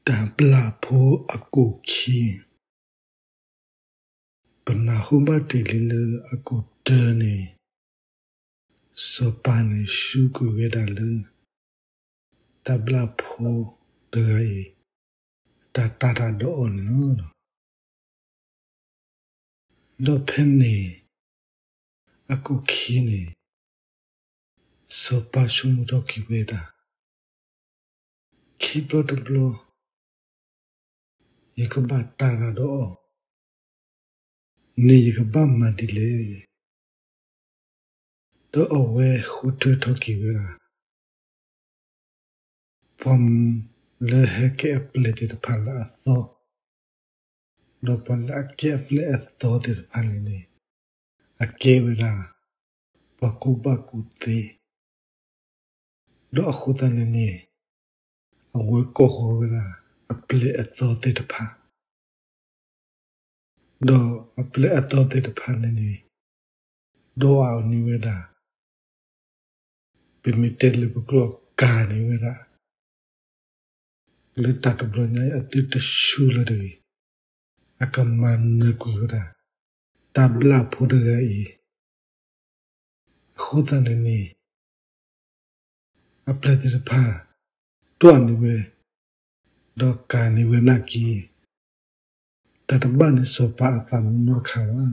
တၢ်ဘျၣ်ဖိအကိၣ်ခံ, ပနၢ်ဟူဘၣ်တ့ၢ်လံလၢအကိၣ်တၢန့ၣ်, စီၤပၤန့ၣ် စူးကွံာ်ဝဲဒၣ်လၢ တၢ်ဘျၣ်ဖိတဂၤအံၤ အတၢ်တၢ်တၢ်ဒီးအီၤန့ၣ်လီၤ. ဒီးဖဲန့ၣ် အကိၣ်ခံန့ၣ် စီၤပၤဆိကမိၣ်ထီၣ်က့ၤဝဲဒၣ်, ခံဘျီတဘျီ ယကဘၣ်တၢ်တၢ်ဒီးအီၤန့ၣ် ယကဘၣ်မၤဒ်လဲၣ်. ဒီးအဝဲဃုထၢထီၣ်က့ၤဝဲဒၣ် ပှၤလၢဟဲကဲအပျဲၢ်သ့ၣ်တဖၣ်လၢအသီ, ဒီးပှၤလၢအကဲအပျဲၢ်အသီသ့ၣ်တဖၣ်န့ၣ်န့ၣ် အကဲဝဲဒၣ် ပှၤကူၣ်ဘၣ်ကူၣ်သ့, ဒီးအဃိသတးန့ၣ်န့ၣ် အဝဲကိးဃီၤဝဲဒၣ် အပျဲၢ်အသီသ့ၣ်တဖၣ်, ဒီးအပျဲၢ်အသီသ့ၣ်တဖၣ်န့ၣ်န့ၣ် ဒွးအီၤန့ၢ်ဝဲဒၣ်, ပမ့ၢ်တဲလၢပကျိာ်ကၤန့ၢ်ဝဲဒၣ်, လၢတၢ်တဘျီညါအံၤ အသုတဆူလၢၤတဂ့ၤ, အကမၤနၢၤကွံာ်ဝဲဒၣ် တၢ်ဘျၣ်ဖိတဂၤအံၤ, အဃိသတးန့ၣ်န့ၣ် အပျဲၢ်သ့ၣ်တဖၣ် ဒွးန့ၢ်ဝဲ, ဒီးကၤန့ၢ်ဝဲနာ်က့ၤ, တၢ်တဘၣ်န့ၢ်စီၤပၤအသးနီတခါဘၣ်.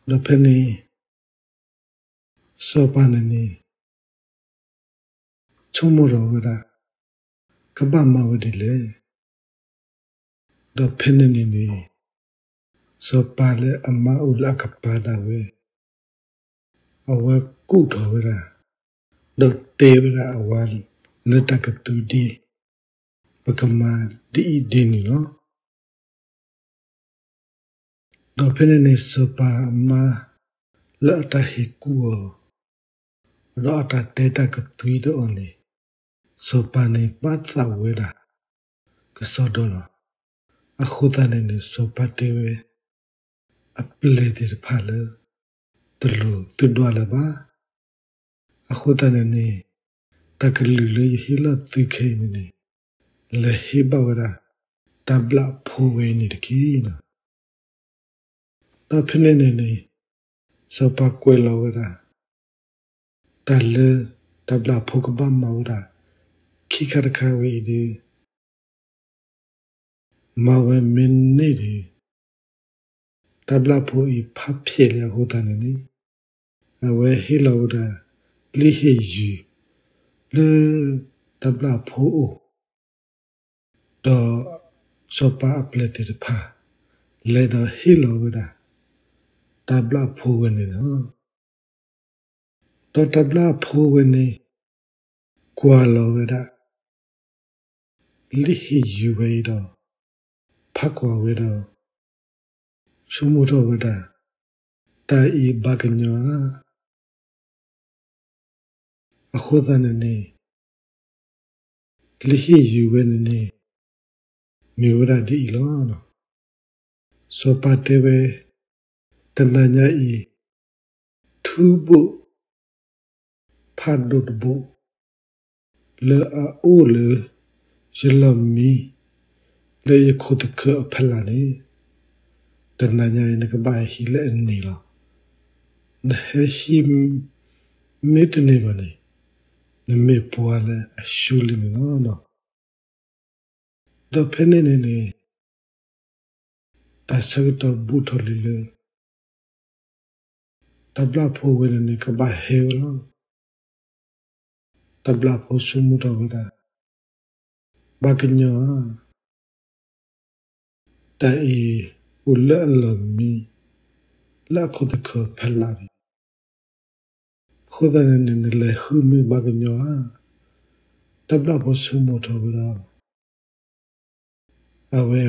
ဒီးဖဲန့ၣ် စီၤပၤန့ၣ်န့ၣ် ဆိကမိၣ်ထီၣ်ဝဲဒၣ် ကဘၣ်မၤဝဲဒ်လဲၣ်. ဒီးဖဲန့ၣ်န့ၣ်န့ၣ် စီၤပၤလၢအမါအိၣ်လၢအကပၤဒၣ်ဝဲ အဝဲကူၣ်ထီၣ်ဝဲဒၣ်, ဒီးတဲဝဲဒၣ်အဝၤလၢတၢ်ကသုဒ့, ပကမၤဒ်အံၤဒ်န့ၣ်လီၤ. ဒီးဖဲန့ၣ်န့ၣ် စီၤပၤအမါလၢအတၢ်ဟ့ၣ်ကူၣ်အီၤ, ဒီးအတၢ်တဲတၢ်ကသွံဒီးအီၤန့ၣ်, စီၤပၤန့ၣ်ဘၣ်သးဝဲဒၣ်ကစီဒီလီၤ. အဃိသတးန့ၣ်န့ၣ် စီၤပၤတဲဝဲ အပျဲၢ်သ့ၣ်တဖၣ်လၢ တလိၣ်သုဒွးလၢၤဘၣ်. အဃိသတးန့ၣ်န့ၣ် တၢ်ကလုၢ်လၢယဟ့ၣ်လီၤသုခဲအံၤန့ၣ်န့ၣ် လဲၤဟ့ၣ်ဘၣ်ဝဲဒၣ် တၢ်ဘျၣ်ဖိဝဲအံၤန့ၣ်တက့ၢ်. ဒီးဖဲန့ၣ်န့ၣ်န့ၣ် စီၤပၤကွဲးလီၤဝဲဒၣ် တၢ်လၢတၢ်ဘျၣ်ဖိကဘၣ်မၤဝဲဒၣ် ခံခါတခါဝဲအံၤဒီး မၤဝဲမ့ၢ်န့ၢ်ဒီး တၢ်ဘျၣ်ဖိအံၤဖးဖျဲးလံအဃိသတးန့ၣ်န့ၣ် အဝဲဟ့ၣ်လီၤဝဲဒၣ် လံာ်ဟ့ၣ်ယုၢ်လၢတၢ်ဘျၣ်ဖိအအိၣ်, ဒီးစီၤပၤအပျဲၢ်သ့ၣ်တဖၣ် လဲၤဒီးဟ့ၣ်လီၤဝဲဒၣ် တၢ်ဘျၣ်ဖိဝဲန့ၣ်လီၤ. ဒီးတၢ်ဘျၣ်ဖိဝဲန့ၣ် ကွၢ်လီၤဝဲဒၣ် လံာ်ဟ့ၣ်ယုၢ်ဝဲအံၤဒီး ဖးကွၢ်ဝဲဒီး ဆိကမိၣ်ထီၣ်ဝဲဒၣ် တၢ်အံၤဘၣ်ကညီဧါ. အဃိသတးန့ၣ်န့ၣ် လံာ်ဟ့ၣ်ယုၢ်ဝဲန့ၣ်န့ၣ် မ့ၢ်ဝဲဒၣ်ဒ်အံၤလီၤ. စီၤပၤတဲဝဲ တနၤညါအံၤ ထူဘိၣ် ဖးဒိၣ်တဘိၣ် လၢအအိၣ်လၢယလီၢ်မံ လၢယခိၣ်သခၢၣ်အဖီလာ်န့ၣ် တနၤညါအံၤ နကဘၣ်ဟံးလၢအန့ၣ်လီၤ. နဟဲဟံးမ့ၢ်တန့ၢ်ဘၣ်န့ၣ် နမ့ၢ်ပှၤလၢအရှုံးလံန့ၣ်လီၤ. ဒီးဖဲန့ၣ်န့ၣ်န့ၣ် တၢ်ဆၢကတီၢ်ဘူးထီၣ်လံလၢ တၢ်ဘျၣ်ဖိဝဲန့ၣ်န့ၣ် ကဘၣ်ဟဲဝဲလီၤ. တၢ်ဘျၣ်ဖိဆိကမိၣ်ထီၣ်ဝဲဒၣ် ဘၣ်ကညီဧါ, တၢ်အံၤအိၣ်လၢအလီၢ်မံ လၢအခိၣ်သခၢၣ်ဖီလာ်န့ၣ် အဃိသတးန့ၣ်န့ၣ် နလဲၤဃုမ့ၢ်ဘၣ်ကညီဧါ. တၢ်ဘျၣ်ဖိဆိကမိၣ်ထီၣ်ဝဲဒၣ် အဝဲ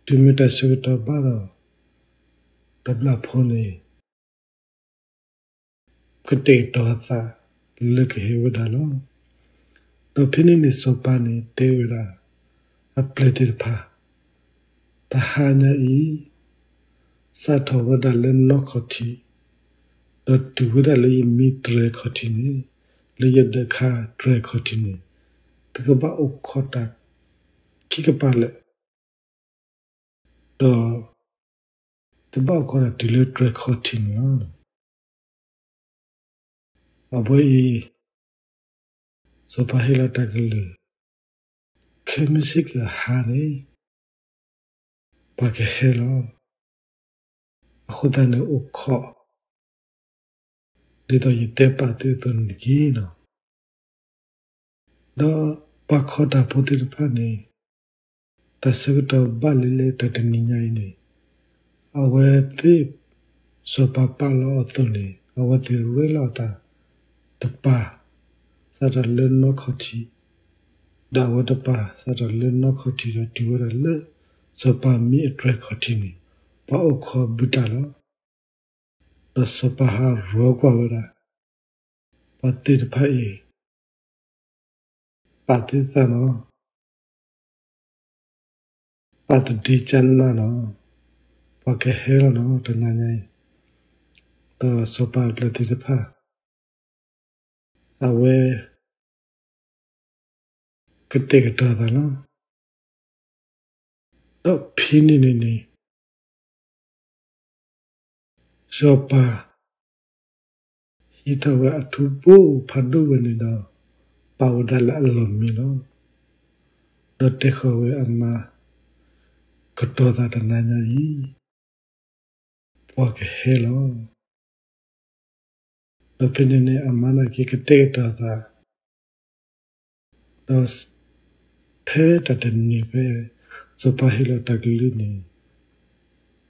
တုၤမ့ၢ်တၢ်ဆၢကတီၢ်ဘၣ်ဒီး တၢ်ဘျၣ်ဖိန့ၣ် ကတဲာ်ကတီၤအသးလၢကဟဲဝဲဒၣ်လီၤ. ဒီးဖဲန့ၣ်န့ၣ် စီၤပၤန့ၣ်တဲဝဲဒၣ် အပျဲၢ်သ့ၣ်တဖၣ်, တဟါညါအံၤ စးထီၣ်ဝဲဒၣ်လၢနီၢ်ခီၣ်ထံး, ဒီးတုၤဝဲဒၣ်လၢယမံတြဲၤခီၣ်ထံးန့ၣ်, လၢယဒၢးခါတြဲၤခီၣ်ထံးန့ၣ်, သုကဘၣ်အိၣ်ခိးတၢ်ခံကပၤလၢာ်, ဒီးသုဘၣ်အိၣ်ခိးတၢ်တုၤလၢတြဲၤခီၣ်ထံးန့ၣ်လီၤ. အဝဲအံၤ စီၤပၤဟ့ၣ်လီၤတၢ်ကလုၢ်, ခဲမုၢ်ဆ့ၣ်ကဟါန့ၣ် ပှၤကဟဲလီၤ. အဃိသတးန့ၣ် အိၣ်ခိး ဒ်သိးယတဲပာ်သုအသိးန့ၣ်တက့ၢ်လီၤ. ဒီးပှၤခိးတၢ်ဖိသ့ၣ်တဖၣ်န့ၣ် တၢ်ဆၢကတီၢ်ဘၣ်လၢလၢတၢ်တနံၤညါအံၤန့ၣ် အဝဲသ့ၣ် စီၤပၤပာ်လီၤအီၤအသိးန့ၣ် အဝဲသ့ၣ်ရ့လိာ်အသး, တပၤ စးထီၣ်လၢနီၢ်ခီၣ်ထံး, ဒီးအဝဲတပၤစးထီၣ်လၢနီၢ်ခီၣ်ထံးဒီးတုၤဝဲဒၣ်လၢ စီၤပၤမံအတြဲၤခီၣ်ထံးန့ၣ် ပှၤအိၣ်ခိးဘူးတၢ်လီၤ. ဒီးစီၤပၤဟးရီကွၢ်ဝဲဒၣ် ပှၤသ့ၣ်တဖၣ်အံၤ ပာ်သုသးလီၤ, ပာ်သဒံကနၣ်လီၤ, ပှၤကဟဲလီၤလီၤ တနၤညါအံၤ, ဒီးစီၤပၤအပျဲၢ်သ့ၣ်တဖၣ် အဝဲ ကတဲာ်ကတီၤသးလီၤ. ဒီးဖဲန့ၣ်န့ၣ်န့ၣ် စီၤပၤ ဟံးထီၣ်ဝဲအထူဘိဖးဒိၣ်ဝဲန့ၣ်ဒီး ပာ်ဝဲဒၣ်လၢအလီၢ်မံလီၤ. ဒီးတဲဃီၤဝဲအမါ ကတီၤသးတနၤညါအံၤ ပှၤကဟဲလီၤ. ဒီးဖဲန့ၣ်န့ၣ် အမါန့ၣ်က့ၤကတဲာ်ကတီၤသး, ဒီးဖဲတၢ်တနံၤဖဲ စီၤပၤဟ့ၣ်လီၤတၢ်ကလုၢ်န့ၣ်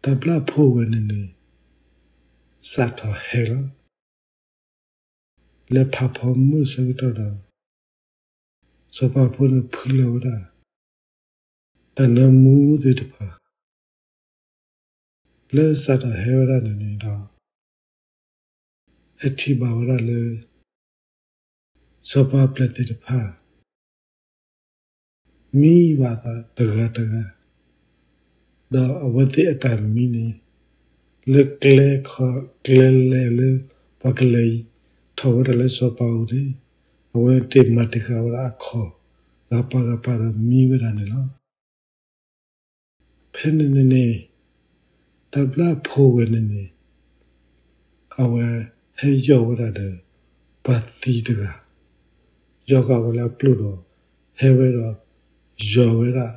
တၢ်ဘျၣ်ဖိဝဲန့ၣ်န့ၣ် စးထီၣ်ဟဲလီၤ. လၢဖးဖီမုၢ်ဆၢကတီၢ်ဒီး စီၤပၤဖိန့ၣ်ဖှံလီၤဝဲဒၣ် တၢ်နၢမူသ့ၣ်တဖၣ် လၢစးထီၣ်ဟဲဝဲဒၣ်န့ၣ်န့ၣ်ဒီး ဟဲထံၣ်ဘၣ်ဝဲဒၣ်လၢ စီၤပၤအပျဲၢ်သ့ၣ်တဖၣ် မံဘၣ်သးတဂၤတဂၤ, ဒီးအဝဲသ့ၣ်အတၢ်မံန့ၣ် လၢကျဲခီ ကျဲလဲၤလၢ ပှၤကလဲၤထီၣ်ဝဲဒၣ်လၢစီၤပၤအအိၣ်န့ၣ် အဝဲတ့ၢ်မၤတံာ်ဃာ်ဝဲဒၣ်အခီၣ် ဂၤပၤဂၤပၤဒီးမံဝဲဒၣ်န့ၣ်လီၤ. ဖဲန့ၣ်န့ၣ်န့ၣ် တၢ်ဘျၣ်ဖိဝဲန့ၣ်န့ၣ် အဝဲဟဲယီၢ်ဝဲဒၣ်ဒီး ပှၤသံတဂၤ, ယီၢ်ဃာ်ဝဲလၢအပျိၢ်ဒီး ဟဲဝဲဒီး ယီၢ်ဝဲဒၣ်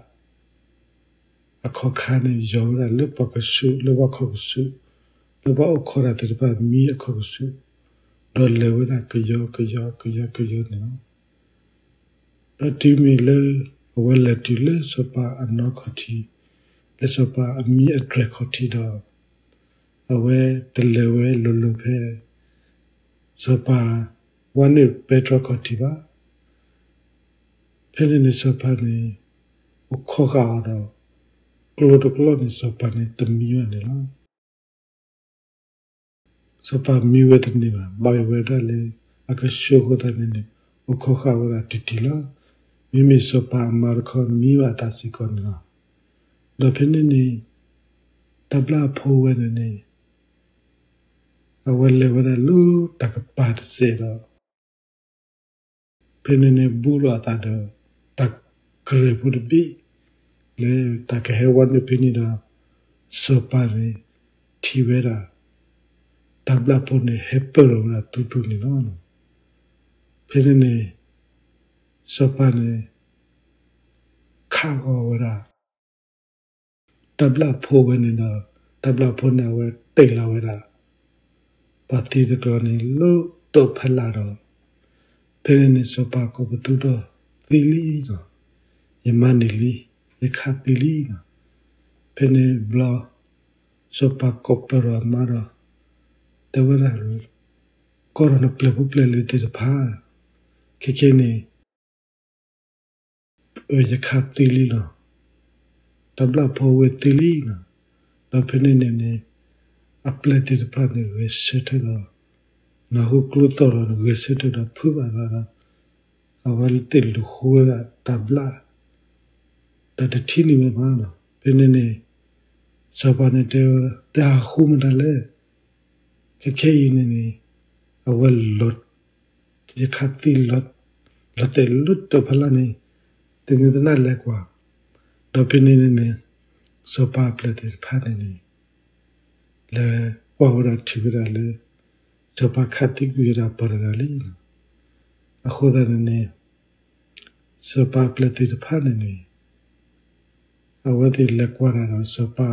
အခီၣ်ခါန့ၣ် ယီၢ်ဝဲဒၣ်လၢပှၤကဆူး လၢပှၤခီၣ်ကဆူး လၢပှၤအိၣ်ခိးတၢ်သ့ၣ်တဖၣ်မံအခီၣ်ကဆူး, ဒီးလဲၤဝဲဒၣ်ကယီကယီကယီကယီန့ၣ်လီၤ. ဒီးတုၤမ့ၢ်လၢ အဝဲလဲၤတုၤလၢစီၤပၤအနီၢ်ခီၣ်ထံး, လၢစီၤပၤအမံအတြဲၤခီၣ်ထံးဒီး အဝဲတလဲၤဝဲလိၤလိၤဖဲ စီၤပၤဝါန့ၣ်ပဲတြီခီၣ်ထံးဘၣ်. ဖဲန့ၣ်န့ၣ်စီၤပၤန့ၣ် အိၣ်ခိးဃာ်အီၤဒီး ကျိတကျိန့ၣ် စီၤပၤန့ၣ်တမံဘၣ်န့ၣ်လီၤ. စီၤပၤမံဝဲတန့ၢ်ဘၣ်, ဘၣ်ဝဲဒၣ်လၢ အကဆှီအဃိသတးန့ၣ်န့ၣ် အိၣ်ခိးဃာ်ဝဲဒၣ်တံၢ်တံၢ်လီၤ. မ့မ့ၢ်စီၤပၤအမါတခီမံဘၣ်အသးစ့ၢ်ကီးန့ၣ်လီၤ. ဒီးဖဲန့ၣ်န့ၣ် တၢ်ဘျၣ်ဖိဝဲန့ၣ်န့ၣ် အဝဲလဲၤဝဲဒၣ်လၢတၢ်ကပၤတစဲးဒီး ဖဲန့ၣ်န့ၣ် ဘူးလိာ်အသးဒီး တၢ်ကရၢၢ်ဖိတဘ့ၣ် လၢတၢ်ကဟဲဝါန့ၢ်ဖဲန့ၣ်ဒီး စီၤပၤန့ၣ် ထံၣ်ဝဲဒၣ် တၢ်ဘျၣ်ဖိန့ၣ် ဟဲပၢၢ်လီၤဝဲဒၣ်သူသူန့ၣ်လီၤ. ဖဲန့ၣ်န့ၣ် စီၤပၤန့ၣ် ခးဃီၤဝဲဒၣ် တၢ်ဘျၣ်ဖိဝဲန့ၣ်ဒီး တၢ်ဘျၣ်ဖိန့ၣ် အဝဲတဲာ်လီၤဝဲဒၣ် ပှၤသံတကျိၤန့ၣ် လၢတိၢ်ဖီလာ်ဒီး ဖဲန့ၣ်န့ၣ် စီၤပၤကိးပသူထီၣ်သံလံဒီး ယမါန့ၣ်လံ, ယခးသံလံဒီး ဖဲန့ၣ်ဘျီ စီၤပၤကိးပသူထီၣ်အမါဒီး တဲဝဲဒၣ် ကိးထီၣ်နပျဲၢ်ဖိပျဲၢ်လံၤသ့ၣ်တဖၣ် ခဲခဲန့ၣ် ယခးသံလံလီၤ. တၢ်ဘျၣ်ဖိဝဲသံလံလီၤ. ဒီးဖဲန့ၣ်န့ၣ်န့ၣ် အပျဲၢ်သ့ၣ်တဖၣ်န့ၣ် ဂဲၤဆၢထၢၣ်ဒီး နၢ်ဟူကျိသီၣ်ဒီး ဂဲၤဆၢထၢၣ်ဒီးဖုးဘၣ်သးဒီး အဝဲသ့ၣ်လူၤဃုဝဲဒၣ်တၢ်ဘျၣ် ဒီးတထံၣ်န့ၢ်ဝဲဘၣ်လီၤ. ဖဲန့ၣ်န့ၣ် စီၤပၤန့ၣ်တဲဝဲ တဟးဃုမတၤလဲၣ်. ခဲခဲအံၤန့ၣ်န့ၣ် အဝဲလီၤ ယခးသံလီၤ လီၤတဲာ်လၢတၢ်ဖီလာ်န့ၣ် သုမ့ၢ်သနာ်လဲၤကွၢ်, ဒီးဖဲန့ၣ်န့ၣ်န့ၣ် စီၤပၤအပျဲၢ်သ့ၣ်တဖၣ်န့ၣ်န့ၣ် လဲၤကွၢ်ဝဲဒၣ်ထံၣ်ဝဲဒၣ်လၢ စီၤပၤခးသံကွံာ်ဝဲဒၣ်ပှၤတဂၤလံ. အဃိသတးန့ၣ်န့ၣ် စီၤပၤအပျဲၢ်သ့ၣ်တဖၣ်န့ၣ်န့ၣ် အဝဲသ့ၣ်လဲၤကွၢ်တၢ်ဒီး စီၤပၤ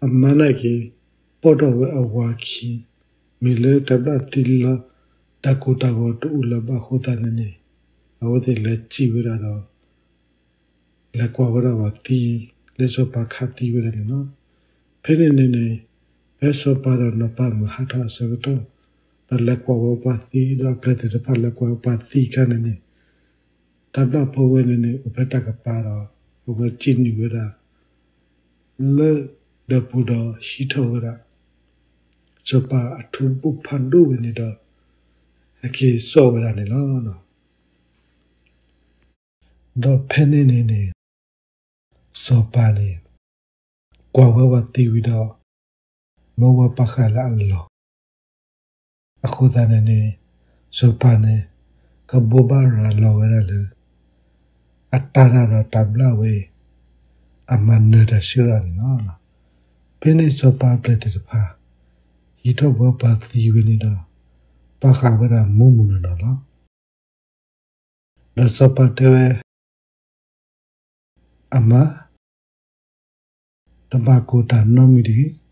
အမါန့ၣ်က့ၤ ပိာ်ထီၣ်ဝဲအဝၤခံ, မ့ၢ်လၢတၢ်ဘျၣ်သံလီၤ တၢ်ကိၢ်တၢ်ဂီၤတအိၣ်လၢၤဘၣ်အဃိသတးန့ၣ်န့ၣ် အဝဲသ့ၣ်လဲၤစံၣ်ဝဲဒၣ်ဒီး လဲၤကွၢ်ဝဲဒၣ်ဝၤသံ လၢစီၤပၤခးသံဝဲဒၣ်န့ၣ်လီၤ. ဖဲန့ၣ်န့ၣ်န့ၣ် ဖဲစီၤပၤဒီးနီၢ်ပၤမုၢ်ဟးထီၣ်အဆၢကတီၢ် ဒီးလဲၤကွၢ်ဝဲပှၤသံ ဒီးအပျဲၢ်သ့ၣ်တဖၣ်လဲၤကွၢ်ဝဲပှၤသံအခါန့ၣ်န့ၣ် တၢ်ဘျၣ်ဖိဝဲန့ၣ်န့ၣ် အိၣ်ဖဲတၢ်ကပၤဒီး အဝဲစံၣ်နုာ်ဝဲဒၣ် လၢဒၢးပူၤဒီးဟံးထီၣ်ဝဲဒၣ် စီၤပၤအထူဘိၣ်ဖးဒိၣ်ဝဲန့ၣ်ဒီး ဟဲက့ၤစိာ်ဝဲဒၣ်န့ၣ်လီၤ. ဒီးဖဲန့ၣ်န့ၣ်န့ၣ် စီၤပၤန့ၣ် ကွၢ်ဝဲပှၤသံဝံၤဒီး မၢဝဲပာ်ဃာ်လၢအလီၢ် အဃိသတးန့ၣ်န့ၣ် စီၤပၤန့ၣ် ကဘိးဘၣ်ရၤလီၤဝဲဒၣ်လၢ အတၢ်တၢ်ဒီးတၢ်ဘျၣ်ဝဲအံၤ အမၤနၢၤတၢ်ဆှၢလီၤန့ၣ်လီၤ. ဖဲန့ၣ်စီၤပၤအပျဲၢ်သ့ၣ်တဖၣ် ဟံးထီၣ်ဘၢပှၤသံဝဲန့ၣ်ဒီး ပာ်ဃာ်ဝဲဒၣ်မူးမူးနီၢ်နီၢ်လီၤ. ဒီးစီၤပၤတဲဝဲ အမါ တဘၣ်ကိၢ်တၢ်နီတမံၤတဂ့ၤ,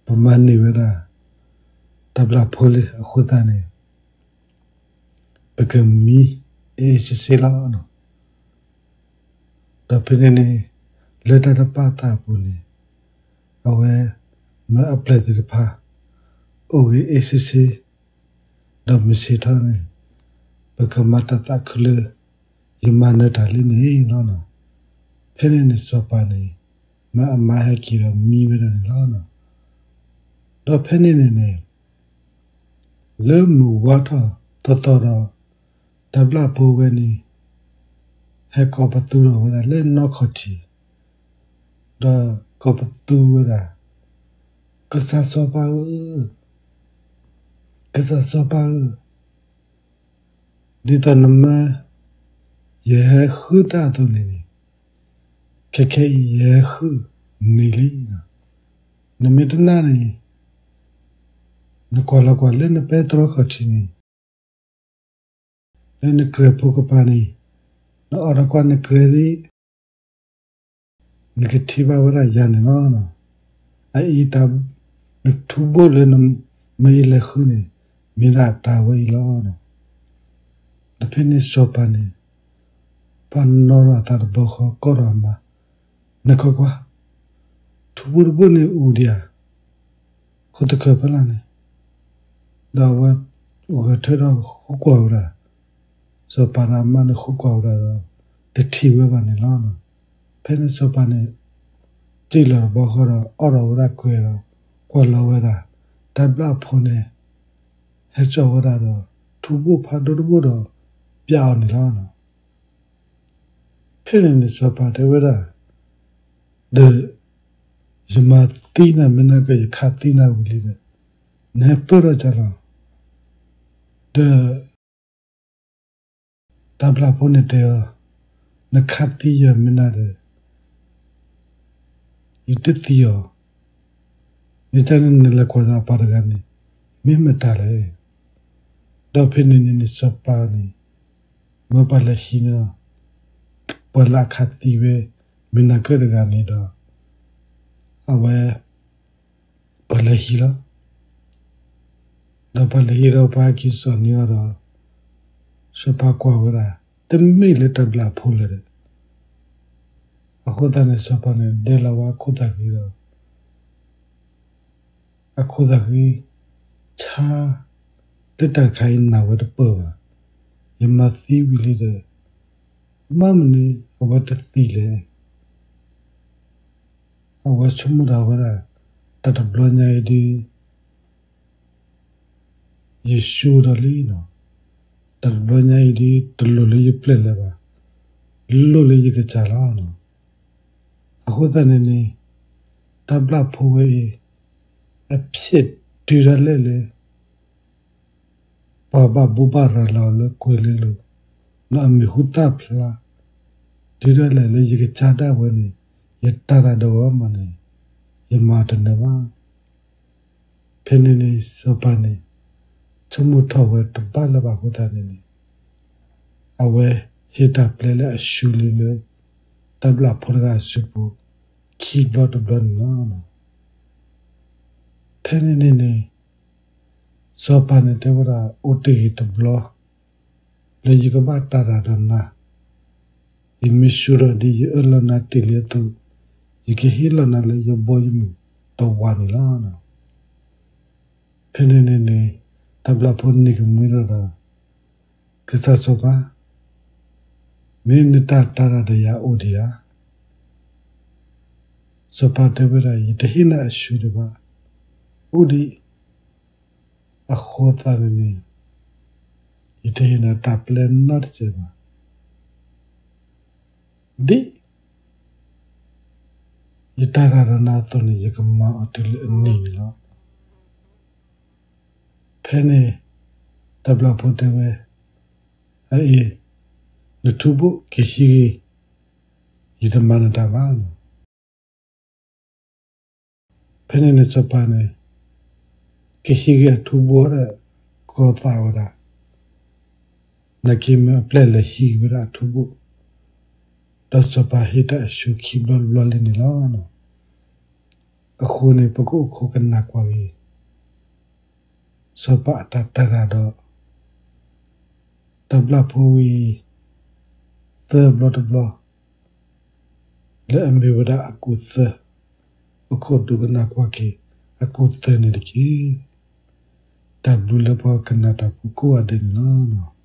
ပမၤန့ၢ်ဝဲဒၣ် တၢ်ဘျၣ်ဖိလံအဃိသတးန့ၣ် ပကမံအ့ၣ်စ့စ့လီၤ. ဒီးဖဲန့ၣ်န့ၣ် လၢတၢ်တပာ်သးအပူၤန့ၣ် အဝဲမၢအပျဲၢ်သ့ၣ်တဖၣ် အိၣ်ဂ့ၤအ့ၣ်စ့စ့ ဒီးမုၢ်ဆ့ၣ်ထီၣ်န့ၣ် ပကမၤတၢ်သးခုလၢ ယမၤနၢၤတၢ်လံန့ၣ်လီၤ. ဖဲန့ၣ်န့ၣ်စီၤပၤန့ၣ် မၢအမါဟဲက့ၤဒီးမံဝဲဒၣ်န့ၣ်လီၤ. ဒီးဖဲန့ၣ်န့ၣ်န့ၣ် လၢမုၢ်ဝါထီၣ်သီသီဒီး တၢ်ဘျၣ်ဖိဝဲန့ၣ် ဟဲကိးပသူထီၣ်ဝဲဒၣ်လၢနီၢ်ခီၣ်ထံး ဒီးကိးပသူဝဲဒၣ် ကစၢ်စီၤပၤဧၢ, ကစၢ်စီၤပၤဧၢ, ဒ်သိးနမၢယဟဲဃုတၢ်အသိးန့ၣ်န့ၣ် ခဲခဲအံၤယဟဲဃုန့ၢ်လံ. နမ့ၢ်တနာ်န့ၣ် နကွၢ်လီၤကွၢ်လၢနပဲတြီခီၣ်ထံးန့ၣ် လၢနကြဲၤဖိကပၤန့ၣ် နအီၣ်ဒီးကွၢ်နကြဲၤဒ် နကထံၣ်ဘၣ်ဝဲဒၣ်ယၤန့ၣ်လီၤ. အအံၤတၢ် နထူဘိၣ်လၢနမၢယလဲၤဃုန့ၣ် မ့ၢ်ဒၣ်တၢ်ဝဲအံၤလီၤ. ဒီးဖဲန့ၣ်စီၤပၤန့ၣ် ပှၤနီၣ်ထီၣ်အသးတဘျီဃီ ကိးထီၣ်အမါ, နကွၢ်ကွၢ်, ထူဘိၣ်တဘိၣ်န့ၣ်အိၣ်ဒံးဧါ ခိၣ်သခၢၣ်ဖဲလဲၣ်န့ၣ်, ဒီးအဝဲဂဲၤထၢထီၣ်ဃုကွၢ်ဝဲဒၣ်, စီၤပၤဒီးအမါန့ၣ်ဃုကွၢ်ဝဲဒၣ်ဒီး တထံၣ်ဝဲဘၣ်န့ၣ်လီၤ. ဖဲန့ၣ်စီၤပၤန့ၣ် စံၣ်လီၤတဘျီဃီဒီး အီၣ်ထီၣ်ဝဲဒၣ်ကြဲၤဒီး ကွၢ်လီၤဝဲဒၣ် တၢ်ဘျၣ်ဖိန့ၣ် ဟဲစိာ်ဝဲဒၣ်ဒီး ထူဘိၣ်ဖးဒိၣ်တဘိၣ်ဒီး ပျးအီၤန့ၣ်လီၤ. ဖဲန့ၣ်န့ၣ်စီၤပၤတဲဝဲဒၣ်, ဒီး ယမၤသံနၤမ့ၢ်နၤက့ၤ ယခးသံနၤဝံၤလံဒီး နဟဲပၢၢ်ထီၣ်ကလီၤ. ဒီး တၢ်ဘျၣ်ဖိန့ၣ်တဲအီၤ, နခးသံယၤမ့ၢ်နၤဒီး ယတသံအီၤ, မ့ၢ်တၢ်န့ၣ်နလဲၤကွၢ်သးပှၤတဂၤန့ၣ် မ့ၢ်မတၤလဲၣ်. ဒီးဖဲန့ၣ်န့ၣ်န့ၣ်စီၤပၤန့ၣ် မၢပှၤလဲၤဟံးန့ၢ် ပှၤလၢအခးသံဝဲ မ့ၢ်နၤက့ၤတဂၤန့ၣ်ဒီး အဝဲ ပှၤလဲၤဟံးလီၤ. ဒီးပှၤလဲၤဟံးဒီးပှၤဟဲက့ၤစိာ်န့ၢ်အီၤဒီး စီၤပၤကွၢ်ဝဲဒၣ် တမ့ၢ်လၢတၢ်ဘျၣ်ဖိလၢၤဒီး အဃိသတးန့ၣ်စီၤပၤန့ၣ်ဒဲးလီၤဝဲအခိၣ်သးဃံဒီး အခိၣ်သးဃံ ဆါ လၢတၢ်တခါအံၤနၢ်ဝဲတပၢၢ်ဘၣ်. ယမၤသံဝံၤလံဒီး ဘၣ်မနုၤအဝဲတသံလဲၣ်. အဝဲဆိကမိၣ်ဒၣ်ဝဲဒၣ် တၢ်တဘျီညါအံၤဒ် ယဆူၣ်ဒီးလံနီၤ, တၢ်တဘျီညါအံၤဒ် တလိၣ်လၢယပျဲၢ်လၢၤဘၣ်, လိၣ်လၢယကစၢ်လီၤနီၤ. အဃိသတးန့ၣ်န့ၣ် တၢ်ဘျၣ်ဖိဝဲအံၤ အဖျဲးတုၤဒၣ်လဲာ်လၢ ပှၤဘၣ်ဘိးဘၣ်ရၤလီၤလၢကွဲၤလ့လိၤ, ဒီးအမံၤဟူသၣ်ဖျါ, တုၤဒၣ်လဲာ်လၢယကစၢ်ဒၣ်ဝဲန့ၣ် ယတၢ်တၢ်ဒီးအီၤမးန့ၣ် ယမၤတနၢၤဘၣ်. ဖဲန့ၣ်န့ၣ် စီၤပၤန့ၣ် ဆိကမိၣ်ထီၣ်ဝဲတဘၣ်လၢၤဘၣ်အဃိသတးန့ၣ်န့ၣ် အဝဲဟ့ၣ်တၢ်ပျဲလၢအၡူလံလၢ တၢ်ဘျုးဖိတဂၤအစုပူၤ ခံဘျီတဘျီန့ၣ်လီၤ. ဖဲန့ၣ်န့ၣ်န့ၣ် စီၤပၤန့ၣ်တဲဝဲဒၣ် အိၣ်တ့ၢ်ဂ့ၤတဘျီ လၢယကဘၣ်တၢ်တၢ်ဒီးနၤ, ယမ့ၢ်ဆူၣ်ထီၣ်ဒ်ယအၢၣ်လီၤနၤတ့ၢ်လံအသိး, ယကဟ့ၣ်လီၤနၤလၢယဘီယမုၢ်တဝၤန့ၣ်လီၤ. ဖဲန့ၣ်န့ၣ်န့ၣ် တၢ်ဘျုးဖိန့ၣ်ကမှံဒီးဒီး ကစၢ်စီၤပၤ, မ့ၢ်နတၢ်တၢ်တၢ်ဒီးယၤအိၣ်ဒံးဧါ. စီၤပၤတဲဝဲဒၣ် ယတဟ့ၣ်နၤအၡူဒံးဘၣ်, အိၣ်ဒံး အဃိသတးန့ၣ်န့ၣ် ယတဟ့ၣ်နၤတၢ်ပျဲနီတစဲးဘၣ်. ဒ်ယတၢ်တၢ်ဒီးနၤအသိးန့ၣ် ယကမၤအီၤတုၤလၢအနံၤန့ၣ်လီၤ. ဖဲန့ၣ် တၢ်ဘျုးဖိတဲဝဲ, အအံၤ နထူဘိၣ်ကဟံးဂ့ၤ, ယတမၤနတၢ်ဘၣ်. ဖဲန့ၣ်န့ၣ်စီၤပၤန့ၣ် ကဟံးဂ့ၤအထူဘိၣ်ဒီး ကီၤသးဝဲဒၣ်, နာ်က့မ့ၢ်အပျဲၢ်လဲၤဟံးဂ့ၤဝဲဒၣ်အထူဘိၣ်, ဒီးစီၤပၤဟ့ၣ်တၢ်အၡူခံဘျီတဘျီလံန့ၣ်လီၤ. အဃိန့ၣ် ပကအိၣ်ခိးကနၣ်ကွၢ်က့ၤ စီၤပၤအတၢ်တၢ်တၢ်ဒီး တၢ်ဘျုးဖိဝံၤ သၢဘျီတဘျီ လၢအမ့ၢ်ဝဲဒၣ်အကူာ်သၢ, အိၣ်ခိးဒိကနၣ်ကွၢ်က့ၤ အကူာ်သၢန့ၣ်တက့ၢ်. တၢ်ဘျုးလၢပှၤကနၣ်တၢ်ဖိကိးဂၤဒဲးန့ၣ်လီၤ.